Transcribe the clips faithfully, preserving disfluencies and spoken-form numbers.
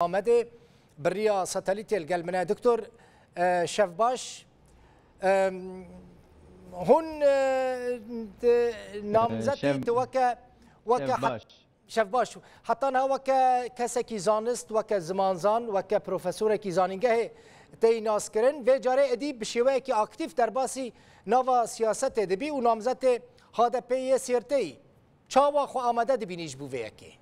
Amedê bi riya satelîtê li gel min e. Doktor, e, şev baş. E, hûn, e, di-, namzetî Şev-, tu weke, weke şev het-, baş. Şev baş. Heta niha weke kesekî zanist, weke zimanzan, weke profesorekî zanîngehê têyî naskirin. Vê carê êdî bi şêweyekî aktîf derbasî nava siyasetê dibî û namzetê H D P'ê yê Sêrtê yî. Çawa xwe amade dibînî ji bo vê yekê?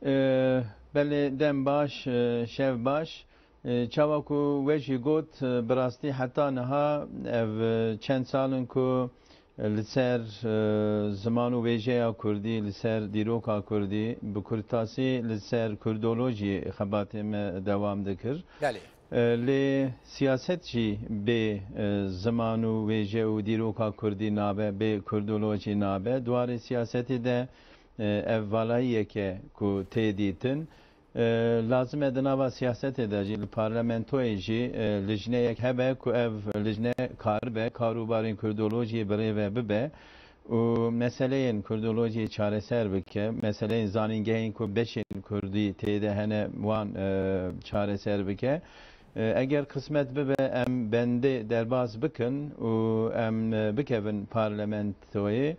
E, belê, dem baş, e, şev baş. E, çawa ku we jî got, e, bi rastî heta niha ev, e, çend sal in ku, e, li ser, e, ziman û wêjeya kurdî, li ser dîroka kurdî, bi kurtasî li ser kurdolojî xebatê me dewam dikir. Belê. E, lê siyaset jî bê, e, ziman û wêje û dîroka kurdî nabe, bê kurdolojî nabe. Di warê siyasetê de, e, ev valayiyek e ku tê dîtin. E, lazim e di nava siyasetê de jî, li parlamentoyê jî, e, lijneyek hebe ku ev lijne karibe karûbarên kurdolojiyê bi rê ve bibe û meseleyên kurdolojiyê çareser bike, meseleyên zanîngehên ku beşên kurdî tê de hene, wan, e, çareser bike. E, eger qismet bibe, em bendê derbas bikin û em, e, bikevin parlamentoyê.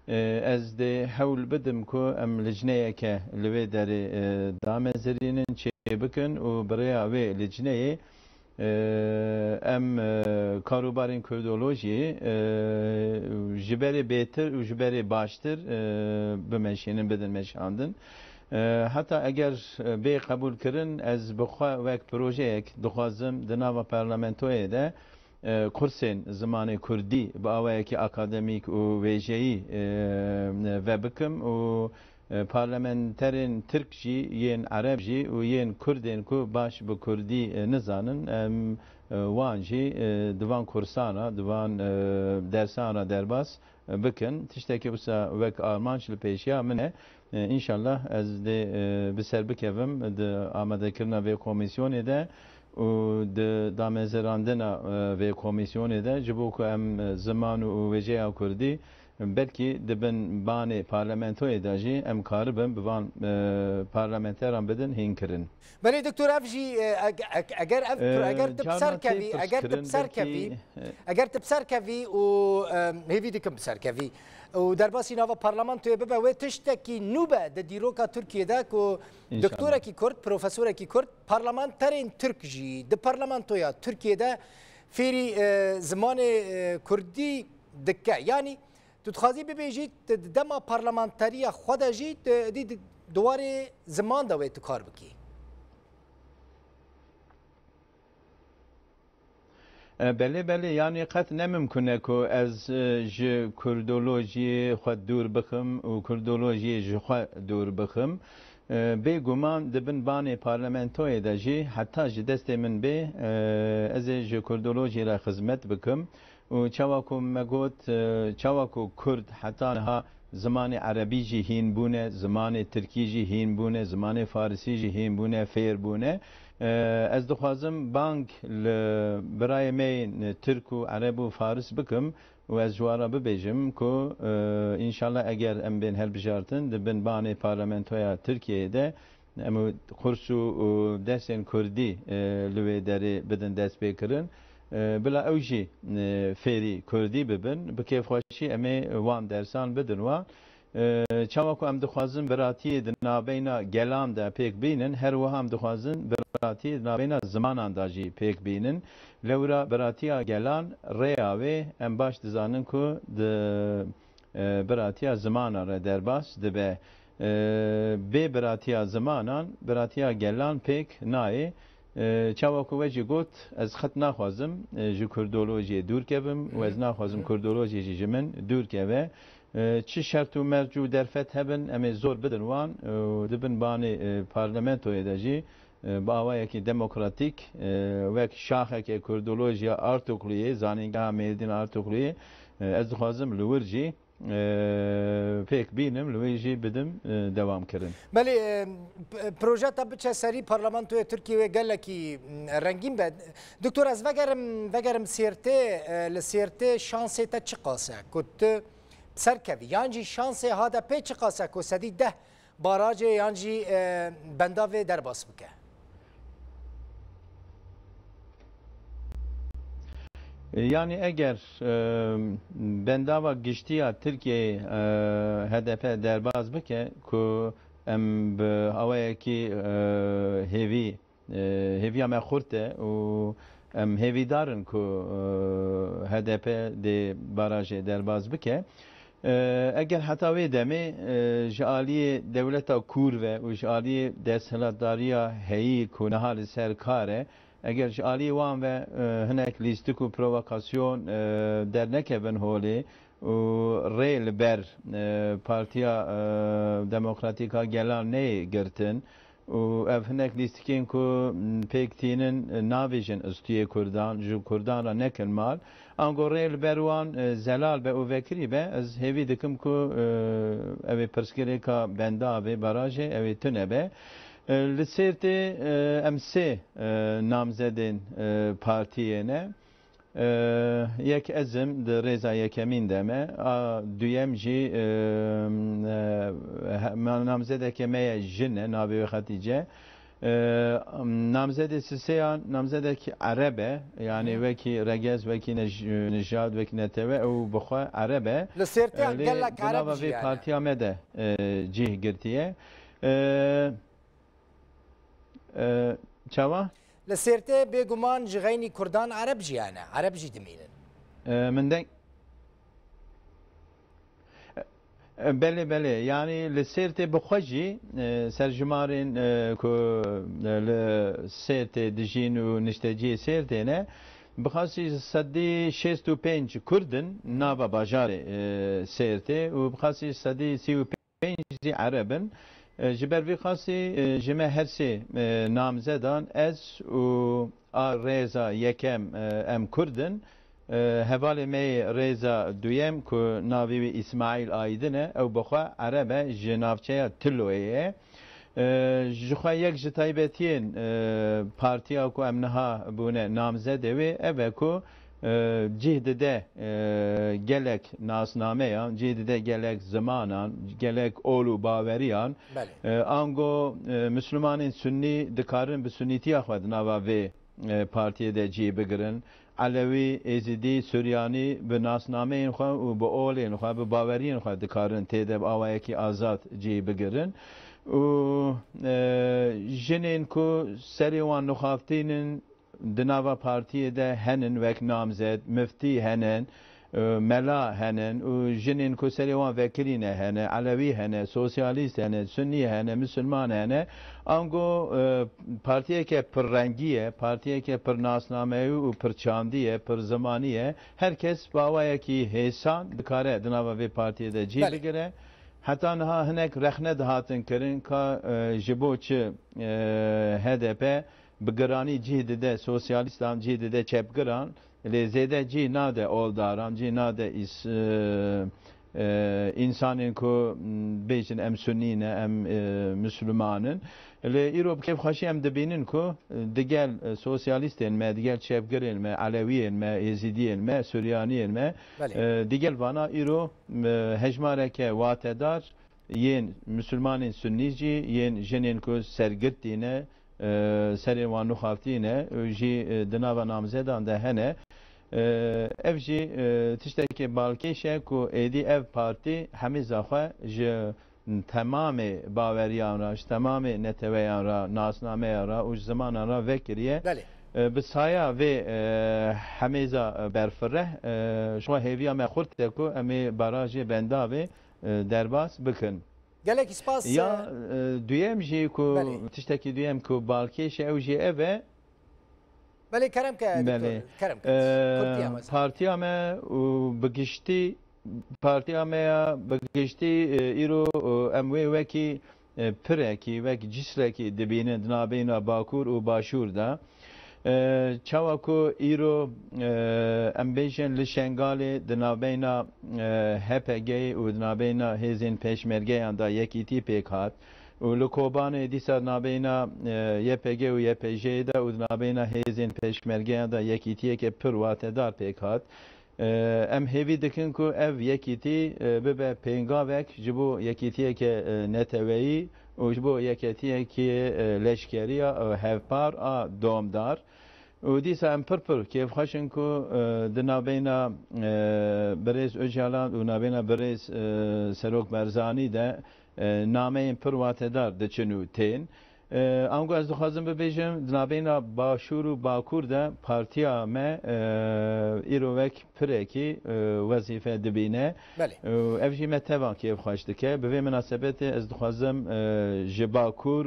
E, ez dê hewl bidim ku em lijneyeke li wê derê, e, damezirînin, çêbikin û bi rêya wê lijneyê, e, em, e, karûbarên kurdolojiyê, e, ji berê bêtir û ji berê baştir, e, bimeşînin, bidin meşandin. E, heta eger, e, bê qebûlkirin, ez bi xwe wek projeyek dixwazim di nava parlamentoyê de, e, kursên zimanê kurdî bi awayekî akademîk û wêjeyî, e, vebikim û, e, parlamenterên tirk jî, yên ereb jî û yên kurdên ku baş bi kurdî, e, nizanin, em, e, wan jî, e, di van kursana, di van, e, dersana derbas bikin. Tiştekî wisa wek armanc li pêşiya min e. E, înşallah ez dê, e, bi ser bikevim di amadekirina vê komîsyonê de û di damezirandina, e, vê komîsyonê de, ji bo ku em, e, ziman û wêjeya kurdî belkî di bin banê parlamentoyê de jî em karibin bi van, e, parlamenteran bidin hînkirin. Belê doktor, ev jî, e, eg-, eg-, eger ev, e, eger tu bi ser kevî, eger tu bi ser kevî, e, eger tu bi ser kevî û, e, hêvî dikim bi ser kevî û derbasî nava parlamentoyê bibe, wê tiştekî nû be di dîroka Tirkiyê de ku doktorekî kurd, profesorekî kurd, parlamenterên tirk jî di parlamentoya Tirkiyê de fêrî, e, zimanê, e, kurdî dike. Yanî, tu dixwazî bibêjî, tu di dema parlamenteriya xwe de jî, tu di, di, di warê ziman de wê tu kar bikî. E, belê, belê, yanî qet ne mimkun e ku ez, e, ji kurdolojiyê xwe dûr bixim û kurdolojiyê ji xwe dûr bixim. E, bêguman di bin banê parlamentoyê de jî heta ji destê min bê, e, ez ê ji kurdolojiyê re xizmet bikim. Û çawa ku me got, e, çawa ku kurd heta niha zimanê erebî jî hîn bûne, zimanê tirkî jî hîn bûne, zimanê farisî jî hîn bûne, fêr bûne. E, ez dixwazim bang li birayê me yên tirk û ereb û faris bikim û ez ji wan re bibêjim ku, e, înşallah eger em bên hilbijartin, di bin banê parlamentoya Tirkiyeyê de em û kurs û, û dersên kurdî, e, li wê derê bidin destpêkirin. E, bila ew jî, e, fêrî kurdî bibin, bi kêfxweşî em ê wan dersan bidin wan. E, çawa ku em dixwazin biratiyê di navbeyna gelan de pêk bînin, her wiha em dixwazin biratiyê di navbeyna zimanan de jî pêk bînin. Lewra biratiya gelan rêya wê em baş dizanin ku di, e, biratiya zimanan re derbas dibe. E, bê biratiya zimanan, biratiya gelan pêk nayê. E, çawa ku we jî got, ez qet naxwazim, e, ji kurdolojiyê dûr kevim û ez naxwazim kurdolojiyê jî ji min dûr keve. E, çi şert û merc û derfet hebin, em ê zor bidin wan, e, û di bin banê, e, parlamentoyê de jî, e, bi awayekî demokratîk, e, wek şaxeke kurdolojiya Artukluyê, zanîngeha Mêrdîn Artukluyê, e, ez dixwazim li wir jî, e, pêk bînim, li wê jî bidim, e, dewam kirin. Belê, e, p-, proje te biçe serî parlamentoya Tirkiyê wê gelekî, m, rengîn be. Doktor, ez vegerim, vegerim Sêrtê, e, li Sêrtê şansê te çiqas e? Ku tu serkevî yan jî şansê H D P çiqas e ku sedî deh barajê yan jî, e, bendavê derbas bike? Yanî eger, e, bendava giştî ya Tirkiyeyê, e, H D P derbas bike ku em bi awayekî, e, hêvî, e, hêviya me xurt e û em hêvîdar in ku, e, H D P dê barajê derbas bike. E, eger heta wê demê, e, ji aliyê dewleta kûr ve û ji aliyê desthilatdariya heyî ku niha li ser kar e, eger ji aliyê wan ve, e, hinek lîstik û provokasyon, e, dernekevin holê û rê li ber, e, Partiya, e, Demokratîk a Gelan neyê girtin û ev hinek lîstikên ku, m, pêk tînin, e, navêjin stûyê Kurdan, ji Kurdan re nekin mal. Ango rê li ber wan, e, zelal be û vekirî be, ez hêvî dikim ku, e, ev ê pirsgirêka bendavê, barajê, ew ê tune be. E, li Sêrtê, e, em sê, e, namzedên, e, partiyê ne. E, yek ez im, di rêza yekemîn de me. A duyem jî, e, e, he-, ma-, namzedeke me ye, jin e, navê wê Xetîce. E, namzedê sisêyan namzedek ereb e. Yanî Hı. wekî regez, wekî nej-, nijad, wekî netewe, ew bi xwe ereb e. Li Sêrtê E, lê gelek di nava ereb jî vê ye ne? partiya me de, e, cih girtiye. E, e, çawa? Li Sêrtê bêguman ji xeynî Kurdan ereb jî ye ne? Ereb jî dimînin. E, min deng E, belê, belê. Yanî li Sêrtê bi xwe jî, e, serjimarên, e, ku, e, li Sêrtê dijîn û nişteciyê Sêrtê ne, bi xasî sedî şêst û pênc Kurd in nava bajarê, e, Sêrtê û bi xasî sedî sî û pênc jî Ereb in. E, ji ber vî xasî, e, ji me her sê, e, namzedan ez û a rêza yekem, e, em Kurd in. E, hevalê me yê rêza duyem ku navê wî Îsmaîl Aydin e, ew bi xwe Ereb e, ji navçeya Tiloyê ye. E, ji xwe yek ji taybetiyên, e, partiya ku em niha bûne namzedê wê, ev e ku, e, cih dide, e, gelek nasnameyan, cih dide gelek zimanan, gelek ol û baweriyan. Belê. E, ango, e, Mislimanên Sunnî dikarin bi Sunnîtiya xwe di nava vê, e, partiyê de cih bigirin. Elewî, Êzidî, Suryanî bi nasnameyên xwe û bi olên xwe, bi baweriyên xwe dikarin tê de bi awayekî azad cih bigirin. Û, e, jinên ku serê wan nixaftîn in, di nava partiyê de henin wek namzed, miftî henin, e, mela henin û jinên ku serê wan vekirî ne hene, elewî hene, sosyalîst hene, sunnî hene, misilman hene. Ango, e, partiyeke pirrengî ye, partiyeke pirnasnameyî û pirçandî ye, pirzimanî ye. Her kes bi awayekî hêsan dikare di nava vê partiyê de cî Belê. bigire. Heta niha hinek rexne dihatin kirin ka, e, ji bo çi, e, H D P bi giranî cih dide sosyalîstan, cih dide çepgiran, lê zêde cih nade oldaran, cih nade îs-, e, e, însanên ku, m, bêjin em sunnî ne, em, e, misliman in. Lê îro bi kêfxweşî em dibînin ku, e, digel, e, sosyalîstên me, digel çepgirên me, elewiyên me, êzidiyên me, suryaniyên me, Belê. e, digel vana îro, e, hejmareke watedar yên misilmanên sunnî jî, yên jinên ku sergirtî ne, e, serên wan nixaftî ne, û jî, e, di nava namzedan de hene. E, ev jî, e, tiştekê balkêş e ku êdî ev partî hemîza xwe ji temamê baweriyan re, ji temamê neteweyan re, nasnameyan re û ji zimanan re vekiriye. Belê. E, bi saya vê, e, hemêza, e, berfireh, e, ji xwe hêviya me xurt e ku em ê barajê bendavê, e, derbas bikin. Gelekî spas, Ya, e, e, duyem jî ku Belê. tiştekî duyem ku balkêş e, ew jî ev e. Belê, kerem ke, Belê. doktor, kerem ke. E, Kurtiya me. Partiya me û bi giştî, partiya me ya bi giştî, e, îro, e, em wê wekî, e, pirekî, wek cisrekî dibînin di nabeyna Bakur û Başûr de. E, çawa ku îro, e, em bêjin li Şengalê di nabeyna, e, H P G û di nabeyna hêzên pêşmergeyan de yekîtî pêk hat û li Kobanê dîsa nabeyna, e, Y P G û Y P J'ê de û di nabeyna hêzên pêşmergeyan de yekîtiyeke pir watedar pêk hat. E, em hêvî dikin ku ev yekîtî, e, bibe pêngavek ji bo yekîtiyeke, e, neteweyî û ji bo yekîtiyekî, e, leşkeriya, e, hevpar a domdar. Û dîsa em pir pir kêfxweş in ku, e, di navbeyna, e, birêz Ocalan û navbeyna birêz, e, Serok Barzanî de, e, nameyên pir watedar diçin û tên. E, ango ez dixwazim bibêjim, di navbeyna Başûr û Bakur de partiya me, e, îro wek pirekî, e, wezîfe dibîne. Belê. Û ev jî me tevan kêfxweş dike. Bi vê minasebetê ez dixwazim, e, ji Bakur,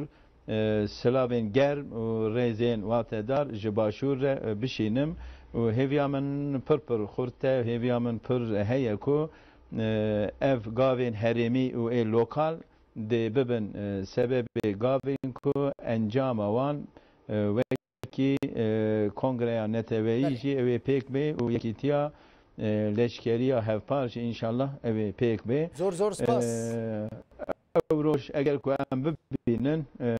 e, silavên germ û rêzên watedar ji Başûr re, e, bişînim û hêviya min pir pir xurt e, hêviya min pir heye ku, e, ev gavên herêmî û ê lokal dê bibin, e, sebebê gavên ku encama wan, e, wekî, e, kongreya neteweyî Belê. jî ew ê pêk bê û yekîtiya, e, leşkeriya hevpar jî înşallah ew ê pêk bê. Zor zor spas. E, ew roj eger ku em bibînin, e,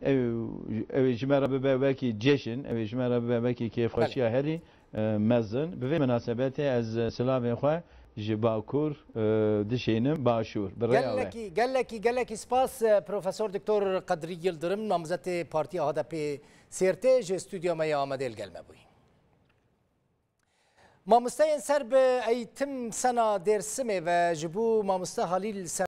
ew, ew ê ji me re bibe wekî cejin, ew ê ji me re bibe wekî kêfxweşiya Belê. herî, e, mezin. Bi vê minasebetê ez silavên xwe ji Bakur, e, dişînim Başûr. Bi rêya we. Gelekî, gelekî, gelekî spas, e, Profesor Doktor Qedrî Yildirim, namzetê Partiya H D P Sêrtê ji stûdyoya me ya Amedê li gel me bûyî. Mamosteyên ser bi eğitim sena Dêrsimê ve ji bo mamoste Halîl